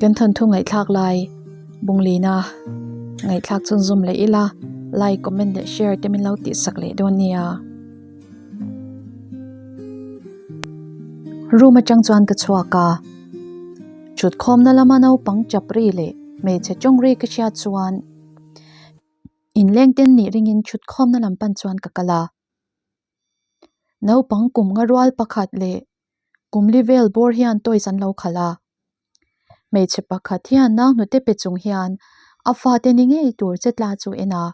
Kan thawnthu ngaihthlak lai bunglina ngaihthlak chhunzawm leh ila like, comment leh share te min lo tihsak leh dawn nia. Room atang chuan ka chhuak a, thutkhawmna lama naupang chap ri leh hmeichhe tawng ri ka hriat chuan inleng ten nih ringin thutkhawmna lam pan chuan ka kal a. Naupang kum nga rual pakhat leh kum li vel bawr hian toys an lo khalh a, hmeichhe pakhat hian nau hnute pe chung hian a fate ni ngei tur che tla chu en a.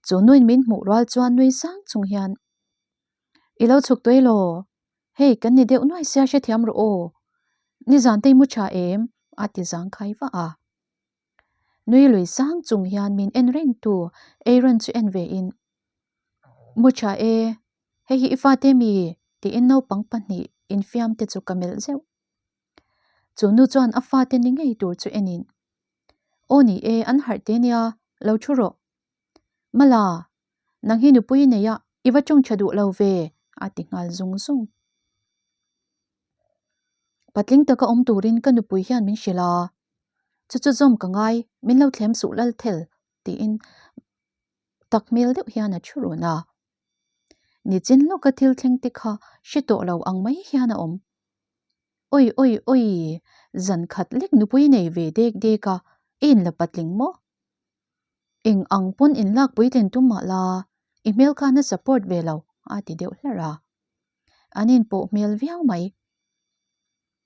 Chu nuin min hmuh rual chuan nui sang chung hian, I lo chhuk tawih law, hei kan ni deuh nuai sia hrethiam rawh aw, nizan te i mu tha em? a ti zangkhai vah a. Nui lui sang chung hian min en reng tu Aaron chu en ve in, Mu tha e, hei hi i fate mi? tiin naupang pahnih infiam te chu ka melh zeuh. Chu nu chuan a fate ni ngei tur chu en in, Aw ni e, an harh te nia, lo thu rawh. Mala, nang hi nupui i nei a, i va tawng tha duh lo ve, a ti nghal zung zung. Patling taka awm turin ka nupui hian min hrilh a, chu chu zawm ka ngai, min lo thlem suh lal thel, tiin tak hmel deuh hian a thu run a. Nichin lawka thil thleng te kha hre tawh lo ang mai hian a awm. Oi oi oi, zan khat lek nupui nei ve dek dek a, i inla patling maw? Eng ang pawn inlak puitlin tum mah la, i hmel khan a support ve lo, a ti deuh hlarh a. An inpawh hmel viau mai.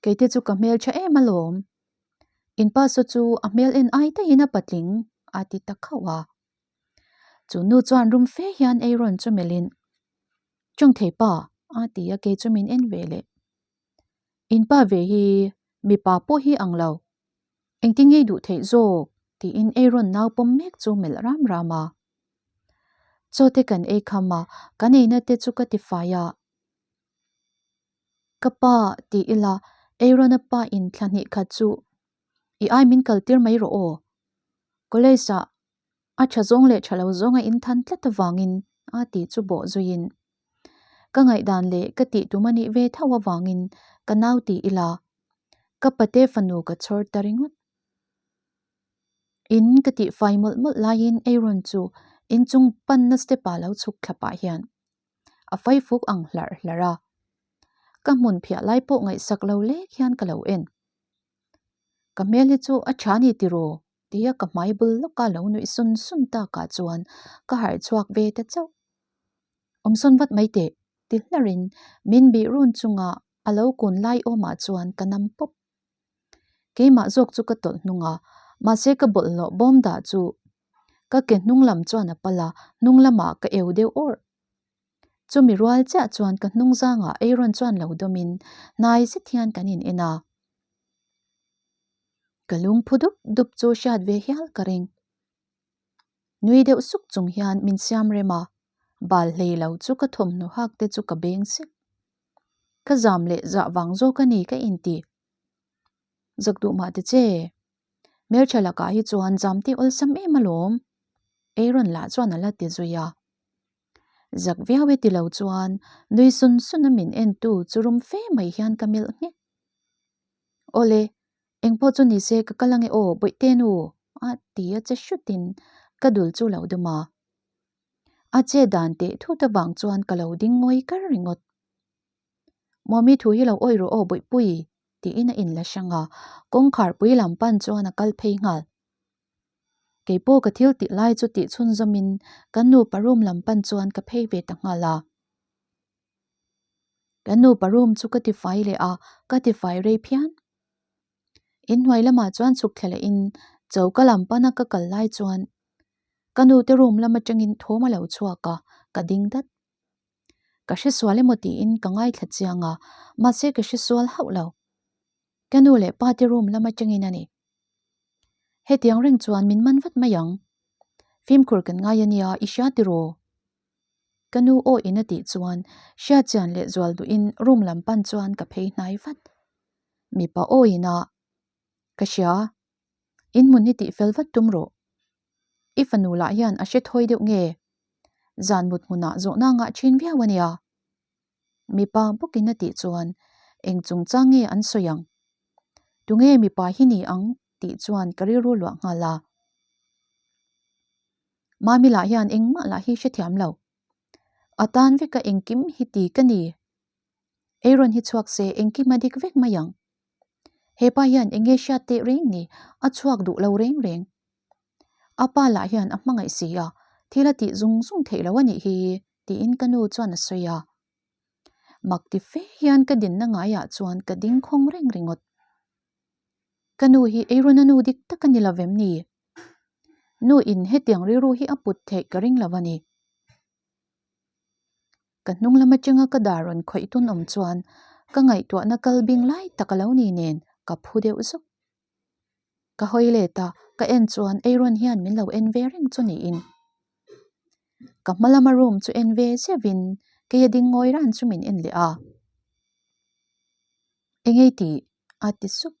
Keite chu ka hmel tha em alawm. Inpa saw chu a hmel en ai daihin a patling, a ti ta khauh a. Chu nu chuan rum fe hian ei rawn chu melhin, Tawng thei pa, a ti a kei chu min en ve leh. Inpa ve hi mipa pawh hi ang lo. Engtin ngei duh theih zawk? tiin ei rawn nau pawm mek chu melh ram ram a. Chaw te kan ei kham a, kan eina te chu ka ti fai a. Ka pa ti ila ei rawn a pa in thla hnih khat chu i ai min kal tir mai rawh aw. College ah A tha zawng leh tha lo zawng a inthan tlat avangin a tih chu bawh zuiin ka ngaihdan leh ka tih tum a nih ve tho avangin ka nau ti ila ka pate fanu ka chhawr ta ringawt. In ka tih fai mawlh mawlh laiin Aaron chu inchung panna step ah lo chhuk thla pah hian a faifuk ang hlarh hlarh a, ka hmun phiah lai pawh ngaihsak lo lek hian ka lo en. Ka hmel hi chu a tha ni tiraw? Tia ka hmai bul lawka lo nuih sun sun takah chuan ka harh chhuak ve ta chauh. Awmsawn vat mai teh, ti hlarin min bih run chunga a lo kun lai awmah chuan ka nam pawp. Keimah zawk chu ka tawlh hnung a, mahse ka bawlhhlawh bawm dah chu ka ke hnung lam chuan a pal a, hnung lamah ka eu deuh awrh. Chumi rual chiah chuan ka hnung zangah Aaron chuan lo dawmin hnai zet hian kan in en a. Ka lung phu dup dup chu hriat ve hial ka ring. Nui deuh suk chung hian min siam rem a, bal hlei lo chu ka thawmhnaw hak te chu ka beng sek. Ka zam leh zah vang zawk a ni ka inti. Zak duh mah ta che. Hmeltha lakah hi chuan zam te awlsam em alawm. Aaron lah chuan a la ti zui a. Zak viau e ti lo chuan nui sun sun a min en tu chu rum fe mai hian ka melh nghek. Awle, engpawh chu ni se ka kal ange aw bawihte nu a ti a che hrutin ka dul chu lo dum a. A che dan teh thut avang chuan ka lo ding ngawi kar ringawt. Mawmi thu hi lo awih rawh aw bawihpui tiin a inla hrang a, kawngkhar pui lam pan chuan a kal phei nghal. Kei pawh ka thil tih lai chu tih chhunzawmin ka nupa room lam pan chuan ka phei ve ta nghal a. Ka nupa room chu ka tifai leh a, ka tifai rei phian. Inhnuai lamah chuan chhuk thla lehin choka lam pana ka kal lai chuan ka nute room lam atangin thawm a lo chhuak a, ka ding dat. Ka hresual emaw tiin ka ngaithla chiang a, mahse ka hresual hauh lo. Ka nu leh pa te room lam atangin a ni. Hetiang reng chuan min man vat mai ang. Fimkhur kan ngai a nia, i hria tiraw? Ka nu aw in a tih chuan hriatchian leh zual duhin room lam pan chuan ka phei hnai vat. Mipa aw in a, Ka hria, in hmun hi tih fel vat tum rawh. I fanu lah hian a hre thawi deuh nge? Zan mut hmunah zawhna ngah thin viau a nia. Mipa bawkin a tih chuan eng chungchang nge an sawi ang? Tunge mipa hi ni ang tih chuan ka rilru luah nghal a. Mami lah hian engmah lah hi hrethiam lo. A tan veka engkim hi ti ka ni. Aaron hi chhuak se engkim a dik vek mai ang. Hepa hian enge hriat teh reng ni, a chhuak duh lo reng reng. A pa lah hian a hmangaih si a, thil a tih zung zung theih lo a nih hi, tiin ka nu chuan a sawi a. Mak ti fe hian ka dinna ngaiah chuan ka ding khawng reng ringawt. Ka nu hi Aaron a nu dik tak a ni lo vem ni? Nu in hetiang rilru hi a put theih ka ring lo a ni. Ka hnung lam atanga ka dar rawn khawih tun awm chuan ka ngaihtuahna kal bing lai tak a lo ni nen ka phu deuh zuk. Ka hawi let a, ka en chuan Aaron hian min lo en ve reng chu niin. Ka hma lama room chu en ve zeuhin kei a ding ngawi ran chu min en leh a. Engei tih? a ti sup.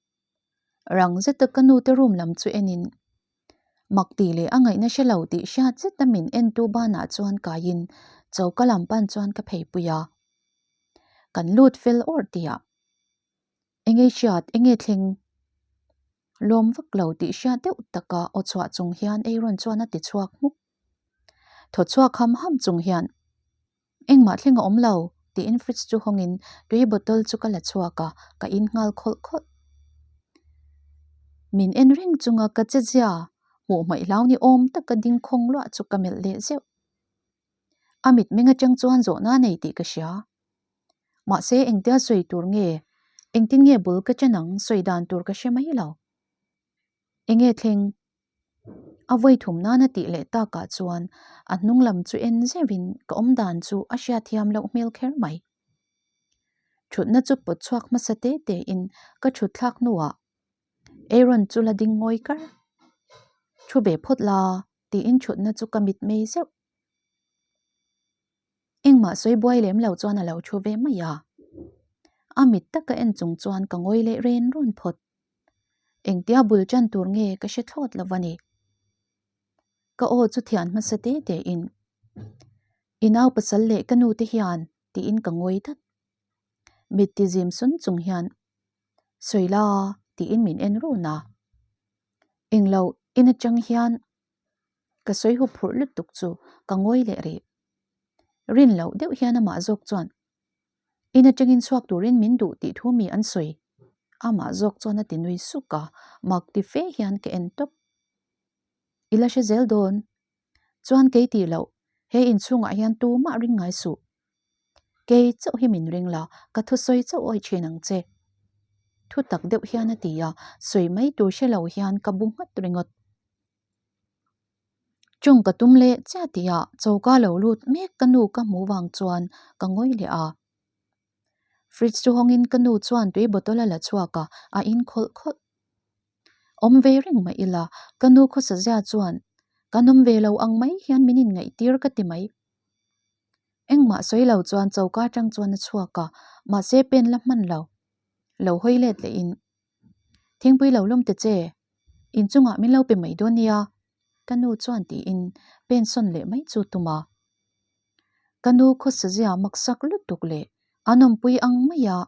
Rang zeta ka nu te room lam chu enin mak tih leh a ngaihna hre lo tih hriat zeta min entu banah chuan kaiin choka lam pan chuan ka pheipui a. Kan lut fel awrh tihah Enge hriat, enge thleng? Lawm vak lo tih hriat deuh taka aw chhuah chung hian Aaron chuan a ti chhuak hmuk. Thaw chhuak ham ham chung hian, Engmah thleng a awm lo, tiin fridge chu hawngin tui bottle chu ka la chhuak a, ka in nghal khawlh khawlh. Min en reng chunga ka che zia, hmuh hmaih hlau ni awm taka ding khawng luah chu ka melh leh zeuh. A mitmeng atang chuan zawhna a nei tih ka hria. Mahse engtia sawi tur nge, engtin nge bul ka chen ang sawi dan tur ka hre mai lo. Enge thleng? A vawi thum nana tih leh takah chuan a hnung lam chu en zeuhin ka awm dan chu a hriatthiam loh hmel kher mai. Thutna chu pawt chhuak hmasa te tein ka thut thlak hnuah Aaron chu la ding ngawi kar. Thu ve phawt la tiin thutna chu ka mit mei zeuh. Engmah sawi buai lem lo chuan a lo thu ve mai a. A mit taka en chung chuan ka ngawi leh ren rawn phawt. Engtia bul tan tur nge ka hre thlawt lo va ni. Ka aw chu thian hmasa te te in, I nau pasal leh ka nu te hian tiin ka ngawi dat. Mit ti zim sun chung hian, Sawi la tiin min en run a. Englo in atang hian ka sawi hu phurh lutuk chu ka ngawi leh rih. Rin loh deuh hian amah zawk chuan in atangin chhuak turin min duh tih thu mi an sawi. Amah zawk chuan a ti nui suk a, mak ti fe hian ka en tawp. I la hre zel dawn. Chuan kei tih loh, he inchhungah hian tumah ring ngai suh. Kei chauh hi min ring la, ka thusawi chauh awih thin ang che. Thu tak deuh hian a ti a, sawi mai tur hre lo hian ka bu nghat ringawt. Chung ka tum leh chiah tihah choka lo lut mek ka nu ka hmu vang chuan ka ngawi leh a. Fridge chu hawngin ka nu chuan tui bottle a la chhuak a, a in khawlh khawlh. Awm ve reng mah ila, ka nu khawsa zia chuan kan awm ve lo ang mai hian min inngaihtir ka ti mai. Engmah sawi lo chuan choka atang chuan a chhuak a, mahse pen la hman lo. Lo hawi let leh in, Thingpui lo lawm ta che, inchungah min lo pe mai dawn nia, ka nu chuan tiin pen sawn leh mai chu tum a. Ka nu khawsa zia maksak lutuk leh an awmpui ang mai a,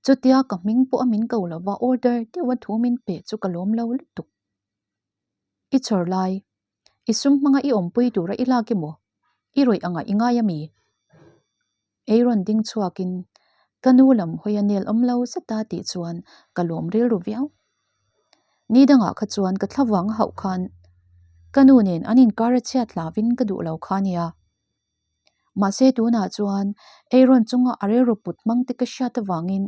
chutia ka hming pawh a min ko lova order deuh a thu min pe chu ka lawm lo lutuk. I chhawr lai, I sum hmanga i awmpui tura i lak emaw? I rawih angah i ngai ami? Ei rawn ding chhuakin ka nu lam hawi a nel awm lo zeta tih chuan ka lawm rilru viau. Ni dangah kha chuan ka thlavang a hauh khan ka nu nen an inkar a chhiat hlavin ka duh lo kha nia. Mahse tunah chuan Aaron chunga a rilru put hmang te ka hriat avangin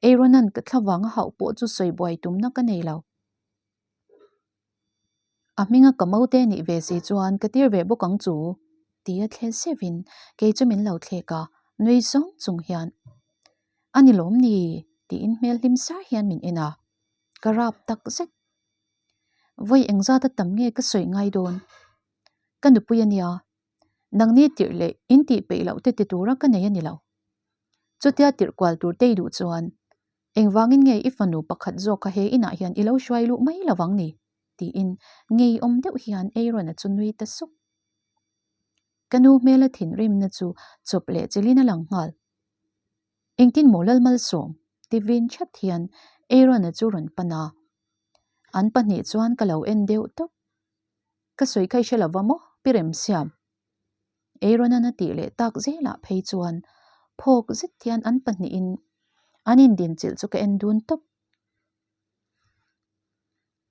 Aaron-a'n ka thlavang a hauh pawh chu sawi buai tumna ka nei lo. A hminga ka mo te nih ve si chuan ka tir ve bawk ang chu ti a thle zeuhin kei chu min lo thlek a, nui zawng chung hian a ni lawm ni tiin hmel hlim sar hian min en a, ka rap tak zet. Vawi engzat a tam nge ka sawi ngai dawn? Ka nupui a nia, nangni tirh leh in tih peih loh te ti tura ka nei a ni lo. Chutia tirh kual tur te i duh chuan Engvangin nge i fanu pakhat zawk kha he inah hian i lo hruai luh mai lo vang ni? tiin ngeiawm deuh hian Aaron-a chu nui ta sup. Ka nu hmela thinrimna chu chawp leh chilhin a lang nghal. Engtin maw Lalmalsawm? ti vin chat hian Aaron-a chu rawn pan a. An pahnih chuan ka lo en deuh tawp. Ka sawi kha i hre lova maw, Pi Remsiam? Aaron-a'n a tih leh tak zelah phei chuan phawk zet hian an pahnihin an indinchilh chu ka en dun tawp.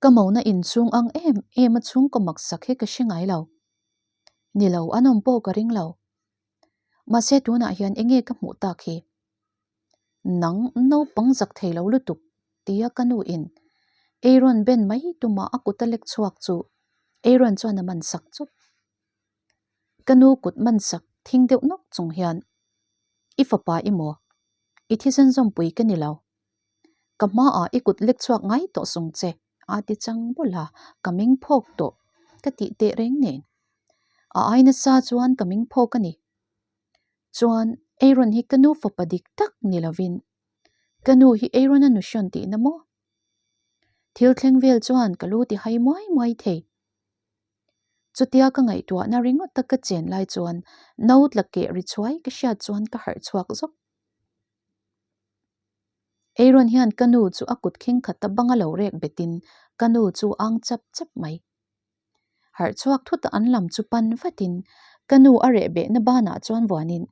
Ka mona inchhung ang em em a chhungkaw maksak hi ka hre ngai lo. Ni lo, an awm pawh ka ring lo. Mahse tunah hian enge ka hmuh tak hi? Nang naupang zak thei lo lutuk tia ka nu in Aaron ben mai tuma a kut a lek chhuak chu Aaron chuan a man sak chawp. Ka nu kut man sak thing deuh nawk chung hian I fapa i maw? I thisen zawmpui ka ni lo. Ka hmaah i kut lek chhuak ngai tawh sung che a ti chang bawlh a, ka ming phawk tawh ka tih teh reng nen. A ai nasa chuan ka ming phawk a ni. Chuan Aaron hi ka nu fapa dik tak ni lovin ka nu hi Aaron a nuhrawn tihna maw? Thil thleng vel chuan ka lu ti hai muai muai thei. Chutia ka ngaihtuahna ringawta ka chen lai chuan no tla keh ri chhuai ka hriat chuan ka harh chhuak zawk. Aaron hian ka nu chu a kut khing khat a banga lo rek betin ka nu chu ang chap chap mai. Harh chhuak thut a an lam chu pan vatin ka nu a reh behna banah chuan vuanin,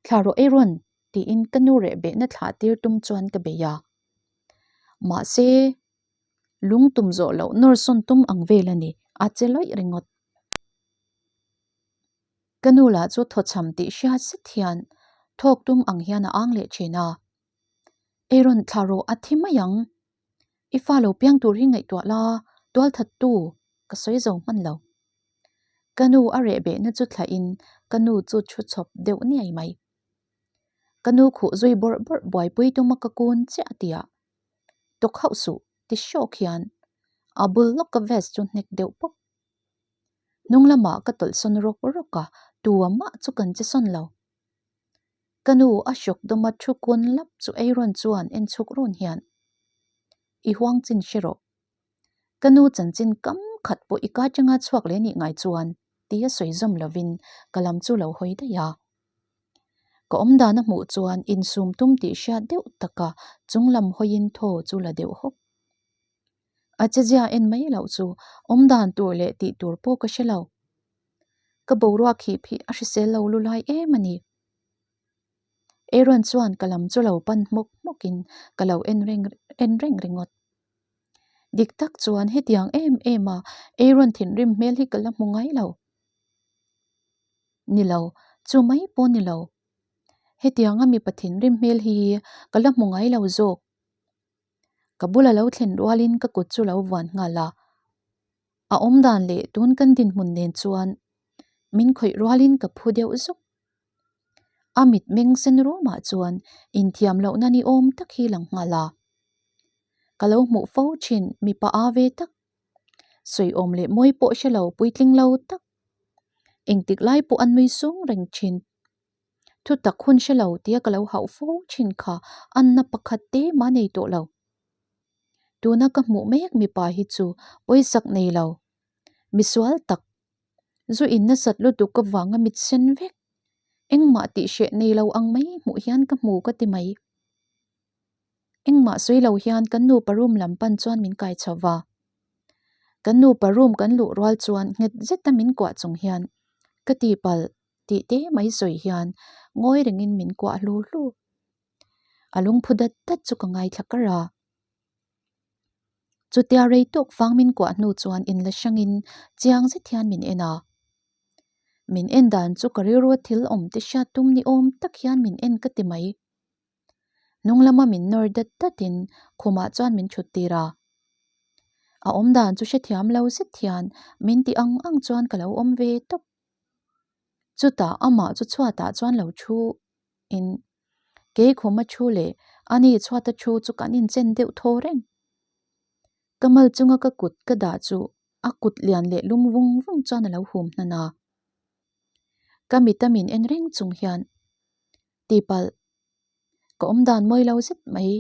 Thla rawh Aaron tiin ka nu reh behna thlah tir tum chuan ka bei a. Mahse, lung tum zawh loh nawr sawn tum ang vel a ni, a che lawih ringawt. Ka nu lah chu thawchham tih hriat zet hian thawk tum ang hian a ang leh thin a. Aaron thla rawh a thi mai ang. I fa lo piang tur hi ngaihtuah la, tualthattu ka sawi zo hman lo. Ka nu a reh behna chu thlahin ka nu chu thu chhawp deuh niai mai. Ka nu khuh zui bawrh bawrh buaipui tuma ka kun chiah tihah tawk hauh suh ti hrawk hian a bul lawka vest chu hnek deuh pawp. Hnung lamah ka tawlh sawn rawk rawk a, tu a mah chu kan che sawn lo. Ka nu a hrawk dawma thu kun lap chu Aaron chuan en chhuk run hian, I huang chin hre rawh. Ka nu chanchin kam khat pawh i ka changa chhuak leh nih ngai chuan tia sawi zawm lovin ka lam chu lo hawi daih a. Ka awm dan a hmuh chuan insum tum tih hriat deuh taka chung lam hawiin thaw chu la deuh hawk. A chezia en mai loh chu awm dan tur leh tih tur pawh ka hre lo. Ka boruak hip hi a hrisel lo lu lai em a ni. Aaron chuan ka lam chu lo pan hmawk hmawkin ka lo en reng en reng ringawt. Dik tak chuan hetiang em em a Aaron thinrim hmel hi ka la hmu ngai lo. Ni lo, chu mai pawh ni lo. Hetianga mipa thinrim hmel hi ka la hmu ngai lo zawk. Ka bula lo thlen rualin ka kut chu lo vuan nghal a. A awm dan leh tun kan dinhmun nen chuan min khawih rualin ka phu deuh zuk. A mit meng sen rumah chuan inthiam lohna ni awm tak hi lang nghal a. Ka lo hmuh fo thin mipa a ve tak, sawiawm leh mawi pawh hre lo puitling lo tak, engtik lai pawh an nui sung reng thin. Thutak hun hre lo tia ka lo hauh fo thin kha anna pakhat te mah nei tawh lo. Tuna ka hmuh mek mipa hi chu pawisak nei lo, misual tak, zu in nasat lutuk avanga mit sen vek, engmah tih hreh nei lo ang mai hmuh hian ka hmu ka ti mai. Engmah sawi lo hian kan nupa room lam pan chuan min kai chho va. Kan nupa room kan luh rual chuan nghet zeta min kuah chung hian ka tihpalh tih te mai sawi hian ngawi rengin min kuah hlu hlu. A lungphu dat dat chu ka ngaithla kar a. Chutia rei tawk fang min kuah hnu chuan inla hrangin chiang zet hian min en a. Min en dan chu ka rilrua thil awm te hriat tum ni awm tak hian min en ka ti mai. Hnung lama min nawr dat datin khumah chuan min thut tir a. A awm dan chu hrethiam lo zet hian min ti ang ang chuan ka lo awm ve tawp. Chutah amah chu chhuatah chuan lo thu in kei khuma thu leh ani chhuata thu chu kan inchen deuh thaw reng. Ka mal chunga ka kut ka dah chu a kut lian leh lum vung vung chuan a lo hum hnan a. Ka mita min en reng chung hian Tihpalh, ka awm dan mawi lo zet mai,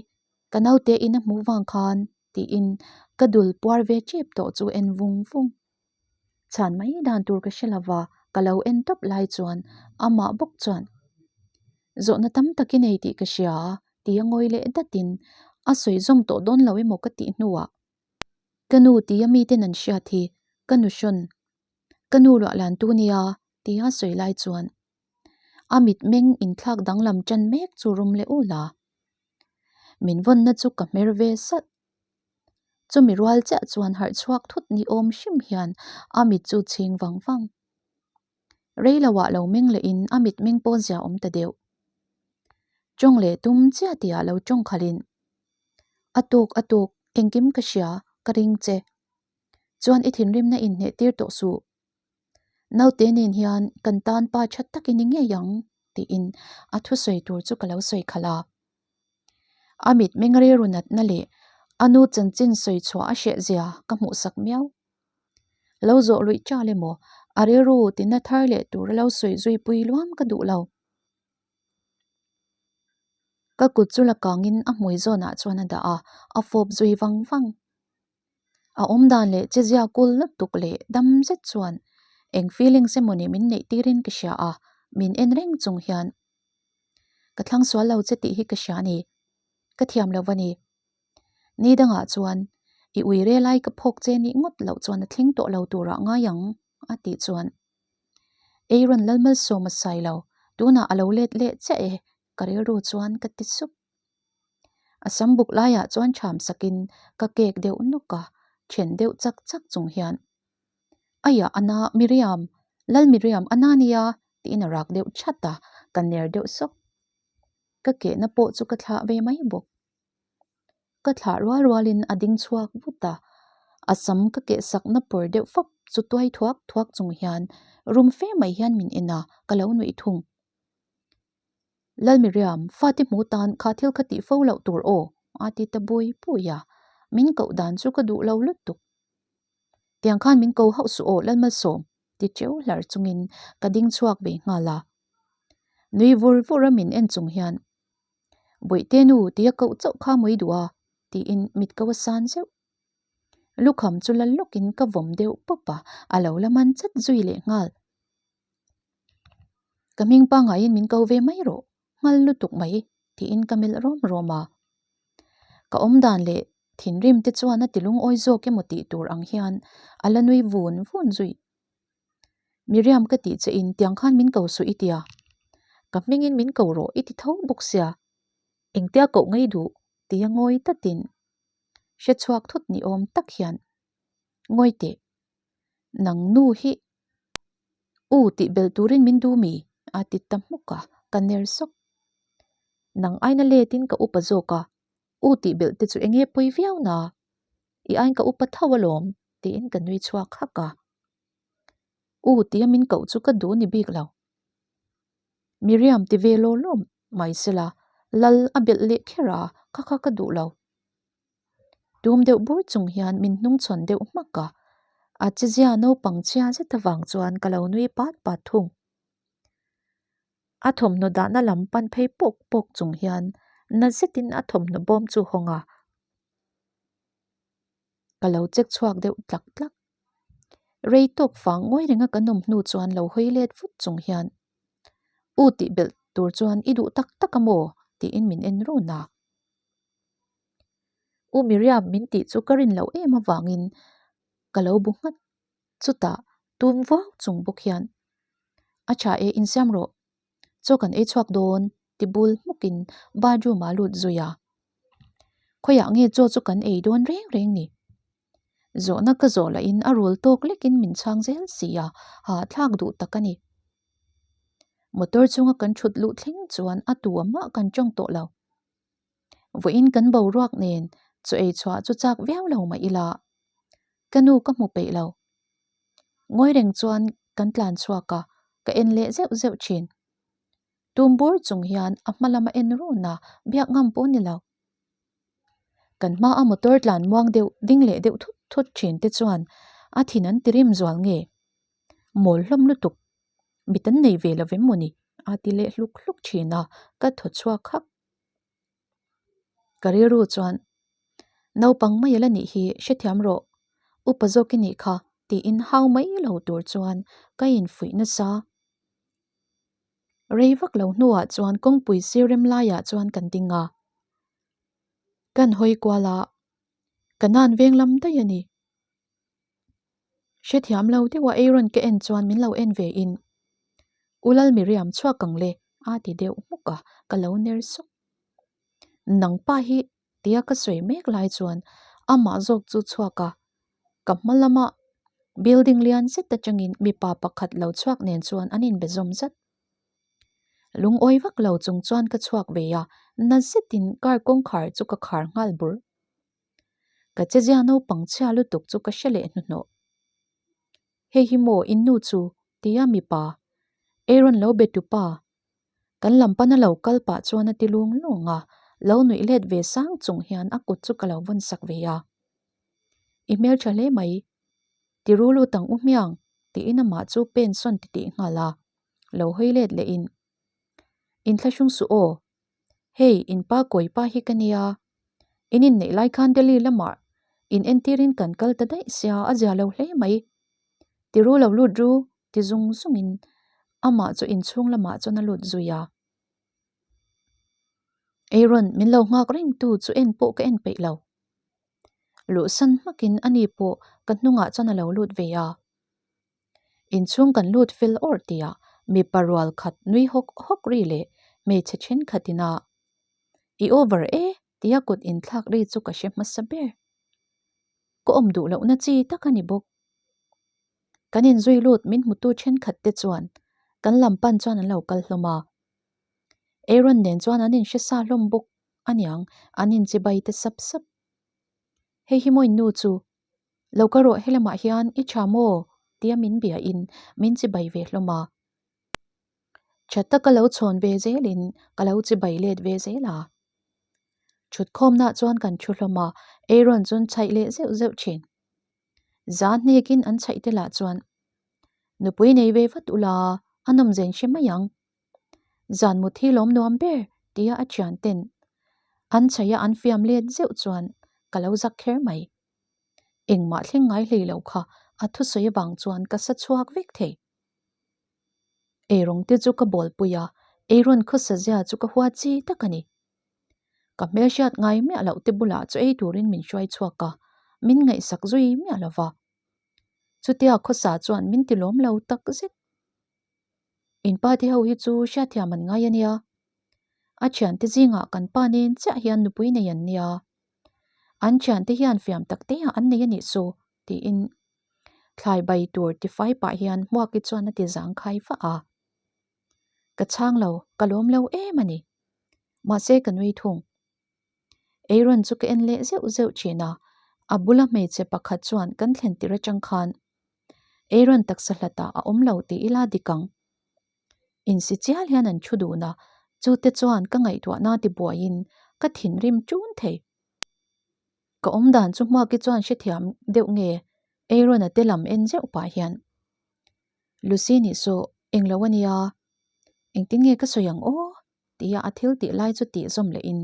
ka naute in a hmuh vang khan tiin ka dul puar ve tep tawh chu en vung vung. Chhan mai dan tur ka hre lova, ka lo en tawp lai chuan amah bawk chuan, Zawhna tam tak i nei tih ka hria tia ngawi leh datin. A sawi zawm tawh dawn lo emaw ka tih hnuah ka nu tia miten an hriat hi ka nu hrawn, ka nu luah lan tu nia tia sawi lai chuan a mitmeng inthlak danglam tan mek chu rum leh ul a. Min vawnna chu ka hmer ve salh. Chumi rual chiah chuan harh chhuak thut ni awm hrim hian a mit chu chhing vang vang. Rei lo ah lo meng leh in a mitmeng pawh zia awm ta deuh. Tawng leh tum chiah tih ah lo tawng khalh in, A tuk a tuk, engkim ka hria, ka ring che. Chuan i thinrimna in hneh tir tawh suh. Naute nen hian kan tan pa that tak i ni ngei ang tiin a thusawi tur chu ka lo sawi khalh a. A mitmeng rilru natna leh a nu chanchin sawi chhuah a hreh zia ka hmuhsak miau. Lo zawh luih chal emaw a rilru tina thar leh tur a lo sawi zui pui luam ka duh lo. Ka kut chu la kangin a hmui zawnah chuan a dah a, a fawp zui vang vang. A awmdan leh chezia kul lutuk leh dam zet chuan eng feelings emaw ni min neih tirin ka hria a, min en reng chung hian ka thlang sual lo che tih hi ka hria a ni, ka thiam lo va ni. Ni dangah chuan i ui re lai ka phawk che nih ngawt loh chuan a thleng tawh lo turah ngai ang a tih chuan Aaron Lalmalsawma sai lo, tunah a lo let leh chiah e ka rilru chuan ka ti sup. A sam buk laiah chuan ṭham sakin ka kek deuh nawk a, then deuh chak chak chung hian, Aiah a na Miriam, Lal Miriam a na nia tiin a rak deuh chat a, ka ner deuh sawk. Ka kehna pawh chu ka thlah ve mai bawk. Ka thlah rual rualin a ding chhuak vut a, a sam ka keh sakna pawr deuh fap chu tuai thuak thuak chung hian rum fe mai hian min en a, ka lo nuih thung. Lalmiriam, fate hmu tan kha thil kha tih fo loh tur aw, a ti ta bui bui a, min koh dan chu ka duh lo lutuk. Tiang khan min ko hauh suh aw Lalmalsawm, ti teuh hlar chungin ka ding chhuak ve nghal a. Nui vur vur a min en chung hian, Bawihte nu tia koh chauh kha mawi duh a, tiin mit ko a san zeuh. Lukham chu la lawkin ka vawm deuh pawp a, a lo la man chat zui leh nghal. Ka hming pangaiin min ko ve mai rawh, nghal lutuk mai, tiin ka melh rawm rawm a. Ka awm dan leh thinrim te chuan a ti lungawi zawk emaw tih tur ang hian a la nui vun vun zui. Miriam ka tih che in tiang khan min ko suh i tia. Ka hmingin min ko rawh i ti tho bawk sia. Engtia koh ngei duh tia ngawi tatin hre chhuak thut ni awm tak hian ngawi teh. Nang nu hi U tih belh turin min duh mi? a ti ta hmuk a, ka ner sawk. Nang aina letin ka upa zawk a, U tih belh te chu enge pawi viau na? I ain ka upa tho alawm tiin ka nui chhuak hak a. U tia min koh chu ka duh ni bik lo. Miriam ti ve law law mai sela, Lal a belh leh kher a, kha kha ka duh lo. Tum deuh bur chung hian min hnungchhawn deuh hmak a, a chezia naupang chhia zet avang chuan ka lo nui pat pat thung. A thawmhnaw dahna lam pan phei pawk pawk chung hian na zetin a thawmhnaw bawm chu hawng a, ka lo check chhuak deuh tlak tlak. Rei tawk fang ngawi renga kan awm hnu chuan lo hawi let vut chung hian, U tih belh tur chuan i duh tak tak a maw? tiin min en run a. U Miriam min tih chu ka rin loh em avangin ka lo bu nghat. Chutah tum vau chung bawk hian, A tha e, insiam rawh. Chaw kan ei chhuak dawn ti bul hmukin bathroom ah lut zui a. Khawiah nge chaw chu kan ei dawn reng reng ni? Zawhna ka zawh lahin a rul tawk lekin min chhang zel si a, hahthlak duh tak a ni. Motor chunga kan thut luh thleng chuan a tu amah kan tawng tawh lo. Vawiin kan boruak nen chaw ei chhuah chu chak viau lo mah ila, ka nu ka hmu peih lo. Ngawi reng chuan kan tlan chhuak a, ka en leh zeuh zeuh thin. Tum bur chung hian a hma lama en run a, biak ngam pawh ni lo. Kan hmaa motor tlan muang deuh ding leh deuh thut thut thin te chuan a thin an ti rim zual nge? Mawl hlawm lutuk, mit an nei ve lo vem maw ni? a ti leh hluk hluk thin a, ka thaw chhuak hak. Ka rilru chuan, Naupang mai ala nih hi hrethiam rawh, upa zawk i nih kha tiin hau mai lo tur chuan ka infuih nasa. Rei vak lo hnuah chuan kawngpui sir rem laiah chuan kan ding a. Kan hawi kual a, Kanan veng lam daih a ni. Hrethiam lo deuha Aaron ka en chuan min lo en ve in, U Lal Miriam chhuak ang le a ti deuh hmuk a, ka lo ner sawk. Nang pa hi tia ka sawi mek lai chuan amah zawk chu chhuak a, ka hma lama building lian zet atangin mipa pakhat lo chhuak nen chuan an inbe zawm zat. Lungawi vak lo chung chuan ka chhuak ve a, na zetin car kawngkhar chu ka khar nghal bur. Ka chezia naupang chhia lutuk chu ka hre leh hnuhnawh. Hei hi maw in nu chu? tia mipa Aaron lo be tupa kan lam pana lo kal pah chuan a ti lung lung a, lo nuih let ve sang chung hian a kut chu ka lo vawn sak ve a. I hmeltha hle mai, ti ru lut ang u hmiang tiin amah chu pen sawn ti tih nghal a, lo hawi let leh in Inthlahrung suh aw, hei in pa kawi pa hi ka nia, in inneih lai khan Delhi lamah in entirin kan kal ta daih sia a zia lo hle mai, ti ru lo lut ru ti zung zungin amah chu inchhung lamah chuan a lut zui a. Aaron min lo nghak reng tu chu en pawh ka en peih lo. Luhsan hmakin ani pawh ka hnungah chuan a lo lut ve a. Inchhung kan lut fel awrh tihah mipa rual khat nui hawk hawk ri leh hmeichhe thenkhat ina I over e tia kut inthlak ri chu ka hre hmasa ber. Ka awm duh lohna chi tak a ni bawk. Kan inzui lut min hmutu thenkhat te chuan kan lam pan chuan an lo kal hlawm a. Aaron nen chuan an inhre sa hlawm bawk aniang an inchibai te sap sap. Hei hi maw innu chu Lo ka rawh helamah hian i tha maw? tia min bia in min chibai ve hlawm a. Tha taka lo chhawn ve zelin ka lo chibai let ve zel a. Thutkhawmnah chuan kan thu hlawm a, Aaron chuan chhaih leh zeuh zeuh thin. Za hnekin an chhaih te lah chuan nupui nei ve vat ula a nawm zen hre mai ang. Zan mut hi lawm nuam ber tia a thian ten an chhaih a an fiam let zeuh chuan ka lo zak kher mai. Engmah thleng ngai hlei lo kha a thusawi avang chuan ka sa chhuak vek thei. Eirawng te chu ka bawlpui a, eirawn khawsa zia chu ka hua chi tak a ni. Ka hmelhriat ngai miah loh te bulah chu ei turin min hruai chhuak a, min ngaihsak zui miah lo va. Chutia khawsa chuan min ti lawm lo tak zet. In pa te ho hi chu hriatthiam an ngai a nia. A thiante zingah kan pa nen chiah hian nupui nei an nia. An thiante hian fiam tak te ah an nei a nih chu tiin thlai bai tur tifai pah hian Hmuaki chuan a ti zangkhai vah a. Ka chhang lo, ka lawm lo em a ni. Mahse ka nui thung. Aaron chu ka en leh zeuh zeuh thin a, a bula hmeichhe pakhat chuan kan thlen tir atang khan Aaron taksa hlatah a awm lo tih ila dik ang. Insi chial hian an thu dun a, chute chuan ka ngaihtuahna tibuaiin ka thinrim ṭun thei. Ka awm dan chu Hmuaki chuan hrethiam deuh nge Aaron-a te lam en zeuh pah hian, Lucy nih saw englo a nia, engtin nge ka sawi ang aw? tia a thil tih lai chu tih zawm lehin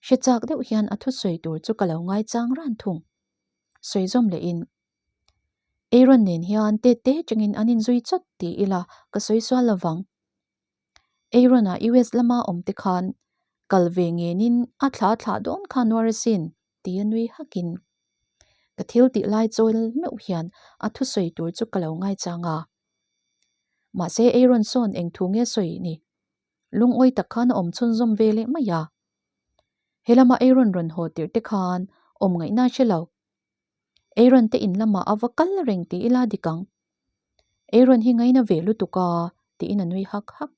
hre chak deuh hian a thusawi tur chu ka lo ngaichang ran thung. Sawi zawm lehin Aaron nen hian tet te changin an inzui chawt ti ila ka sawi sual lovang. Aaron-a US lama awm te khan kal ve ngenin a thla thlah dawn kha nuar asin tia nui hakin ka thil tih lai chawl meuh hian a thusawi tur chu ka lo ngaichang a. Mahse Aaron sawn eng thu nge sawi ni? Lungawi tak khan a awm chhunzawm ve leh mai a. He lama Aaron rawn haw tirh te khan awm ngaihna a hre lo. Aaron te in lamah a va kal reng ti ila dik ang. Aaron hi ngaina ve lutuk a tiin a nui hak hak.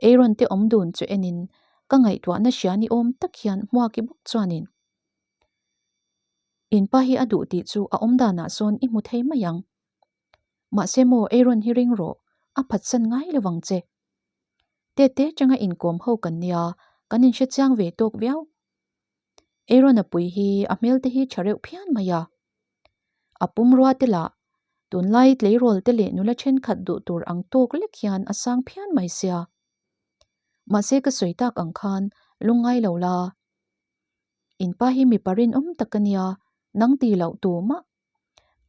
Aaron te awm dun chu enin ka ngaihtuahna hria ni awm tak hian Hmuaki bawk chuanin In pa hi a duh tih chu a awm danah sawn i hmu thei mai ang. Mahse maw Aaron hi ring rawh, a phatsan ngai lo vang che. Tete changa inkawm ho kan nia, kan inhre chiang ve tawk viau. Aaron a pui hi a hmel te hi tha reuh phian mai a. A pumrua te lah, tunlai tleirawl te leh nula thenkhat duh tur ang tawk lek hian a sang phian mai sia. Mahse ka sawi tak ang khan lungngai lo la. In pa hi mipa rinawm tak a nia, nang ti loh tumah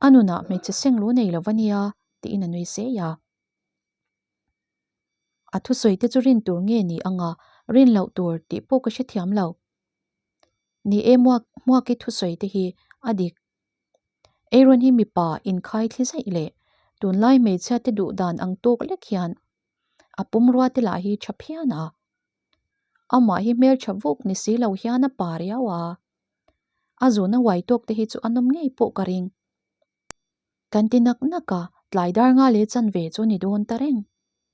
A nunah hmeichhe seng lu nei lo va nia tiin a nui sei a. A thusawi te chu rin tur nge ni anga rin loh tur tih pawh ka hrethiam lo. Ni e Hmuak Hmuaki thusawi te hi a dik. Aaron hi mipa inkhai thli zaih leh tunlai hmeichhia te duh dan ang tawk lek hian a pumrua te lah hi tha phian a. Amah hi hmeltha vuk ni si lo hian a pa riau a. A zuna uai tawk te hi chu a nawm ngei pawh ka ring. Kan ti nak nak a, tlai dar nga leh chanve chu ni dawn ta reng.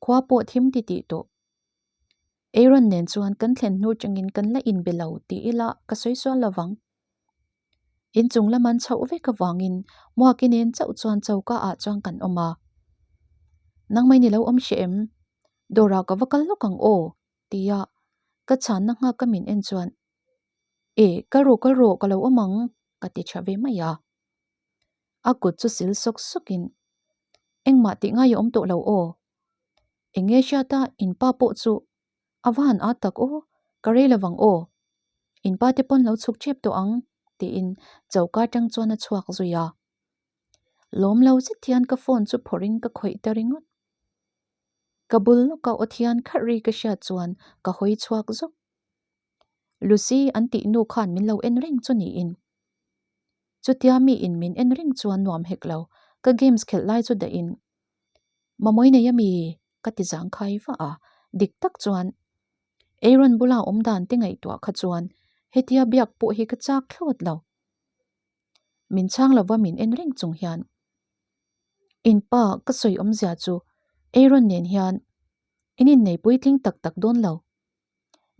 Khua pawh thim ti tih tawh. Aaron nen chuan kan thlen hnu changin kan la inbe lo ti ila ka sawi sual lo vang. Inchung lam an chhoh vek avangin Hmuaki nen chauh chuan choka ah chuan kan awm a. Nangmah ni lo awm hreh em? Dawrah ka va kal lawk ang aw tia ka chhanna nghak ka min en chuan E kal rawh kal rawh ka lo awm ang ka ti tha ve mai a. A kut chu sil sawk sawkin Engmah tih ngai a awm tawh lo aw. Eng nge hriata in pa pawh chu a va han at tak aw, ka rei lo vang aw. In pa te pawn lo chhuk chep tawh ang tiin choka atang chuan a chhuak zui a. Lawm lo zet hian ka phone chu phawrhin ka khawih ta ringawt. Ka bul lawka aw thian kharh ri ka hriat chuan ka hawi chhuak zawk. Lucy an tih nu khan min lo en reng chu niin. Chutia mi in min en reng chuan nuam hek lo, ka games khelh lai chu dahin Mamawi nei ami? ka ti zangkhai vah a, dik tak chuan Aaron bula awm dan te ngaihtuah kha chuan hetia biak pawh hi ka chak thlawt lo. Min chhang lova min en reng chung hian In pa ka sawi awmzia chu Aaron nen hian in innei puitling tak tak dawn lo.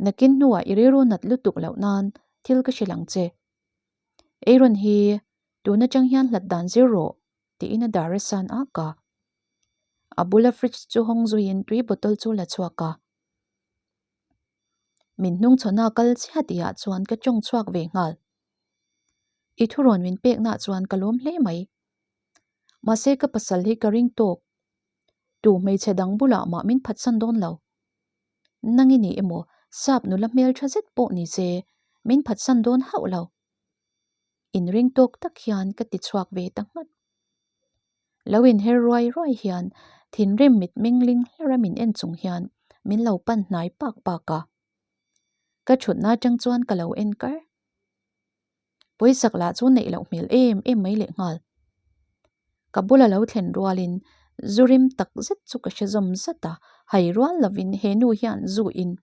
Nakin hnuah i rilru nat lutuk loh nan thil ka hrilh ang che. Aaron hi tun atang hian hlat dan zir rawh tiin a dar a san ak a. A bula fridge chu hawng zuiin tui bottle chu la chhuak a. Min hnung chhawn a kal chiah tihah chuan ka tawng chhuak ve nghal. I thurawn min peknaah chuan ka lawm hle mai. Mahse ka pasal hi ka ring tawk. Tu hmeichhe dang bulah mah min phatsan dawn lo. Nang i ni emaw sap nula hmeltha zet pawh ni se min phatsan dawn hauh lo. Inring tawk tak hian ka ti chhuak ve ta nghat. Lo inher ruai ruai hian thinrim mit mengling hlar a min en chung hian min lo pan hnai pak pak a. Ka thutna atang chuan ka lo en kar. Pawisak lah chu neih loh hmel em em mai leh nghal. Ka bula lo thlen rualin zu rim tak zet chu ka hre zawm zat a, hai rual lovin he nu hian zu in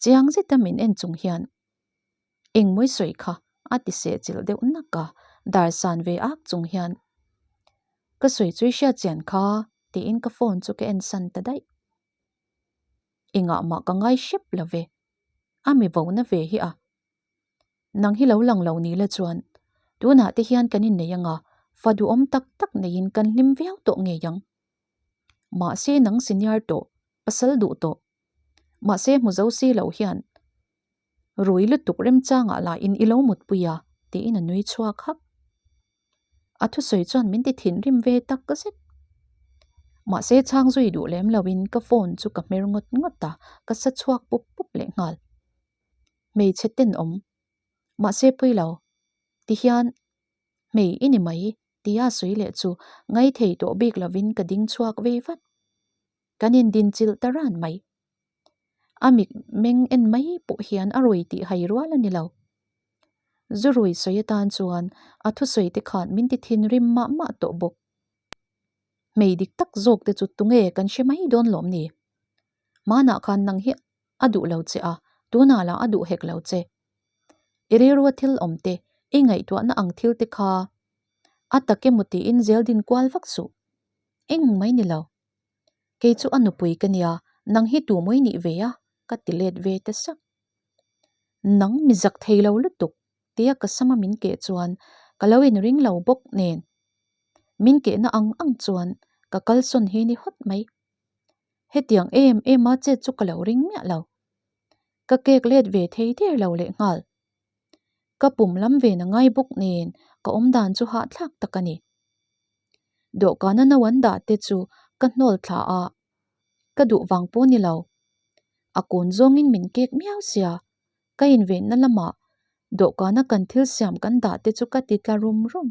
chiang zeta min en chung hian Engmawi sawi kha a ti seh chilh deuh nak a, dar san ve ak chung hian ka sawi chu i hriat chian kha tiin ka phone chu ka en san ta daih. Engah mah ka ngai hrep lo ve, a mi vo na ve hi a. Nang hi lo lang lo ni la chuan tunah te hian kan innei anga fa duhawm tak tak neiin kan hlim viau tawh ngei ang. Mahse nang senior tawh, pasal duh tawh. Mahse hmu zo si lo hian Rui lutuk remchangah lah in i lo mutpui a, tiin a nui chhuak hak. A thusawi chuan min ti thinrim ve tak zet. Mahse chhang zui duh lem loin ka phone chu ka hmer ngawt ngawt a, ka sa chhuak pup pup leh nghal. Hmeichhe tenawm. Mahse pawi lo. Tihian hmei i ni mai tia sawi leh chu ngaithei tawh bik lovin ka ding chhuak ve vat. Kan indinchilh ta ran mai. A mit meng en mai pawh hian a rui tih hai rual a ni lo. Zu rui sawi atan chuan a thusawi te khan min ti thinrim mah mah tawh bawk. Hmei dik tak zawk te chu tunge kan hre mai dawn lawm ni? Hmanah khan nang hi a duh lo che a, tunah lah a duh hek lo che. I rilrua thil awm te, i ngaihtuahna ang thil te kha a tak emaw tiin zel din kual vak suh. Eng mai ni lo. Kei chu a nupui ka nia, nang hi tu mawi nih ve a? ka ti let ve ta sak. Nang mi zak thei lo lutuk tia ka sama min keh chuan ka lo inring lo bawk nen. Min kehna ang ang chuan ka kalsawn hi ni hawt mai. Hetiang em em a chet chu ka lo ring miah lo. Ka kek let ve thei der lo lehnghal. Ka pum lam ve na ngai bawk nen ka awmdan chu hahthlak tak a ni. Dawhkana no an dah te chu ka hnawl thla a, ka duh vang pawh ni lo. A kawn zawngin min kek miau sia, ka invenna lamah dawhkana kan thil siam kan dah te chu ka ti tla rum rum.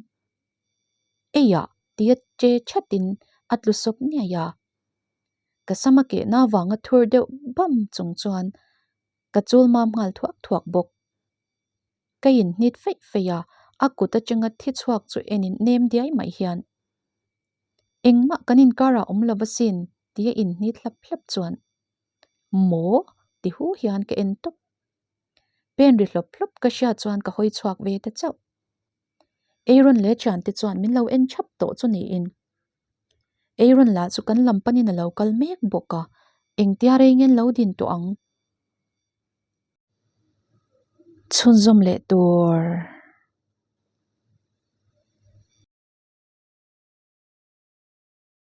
Eiah tia che thatin a tlu sawp niai a. Ka sama kehna vanga thur deuh bam chung chuan ka chul mam nghal thuak thuak bawk. Ka inhnit feih feih a, a kut atanga thi chhuak chu enin nem diai mai hian, Engmah kan inkarah awm lo asin tia inhnit hlap hlap chuan, Maw? ti hu hian ka en tawp. Pen ri hlawp hlawp ka hriat chuan ka hawi chhuak ve ta chauh. Aaron leh thiante chuan min lo en thap tawh chu niin. Aaron lah chu kan lam panin a lo kal mek bawk a, engtia rei ngen lo din tawh ang. Chhunzawm leh tur.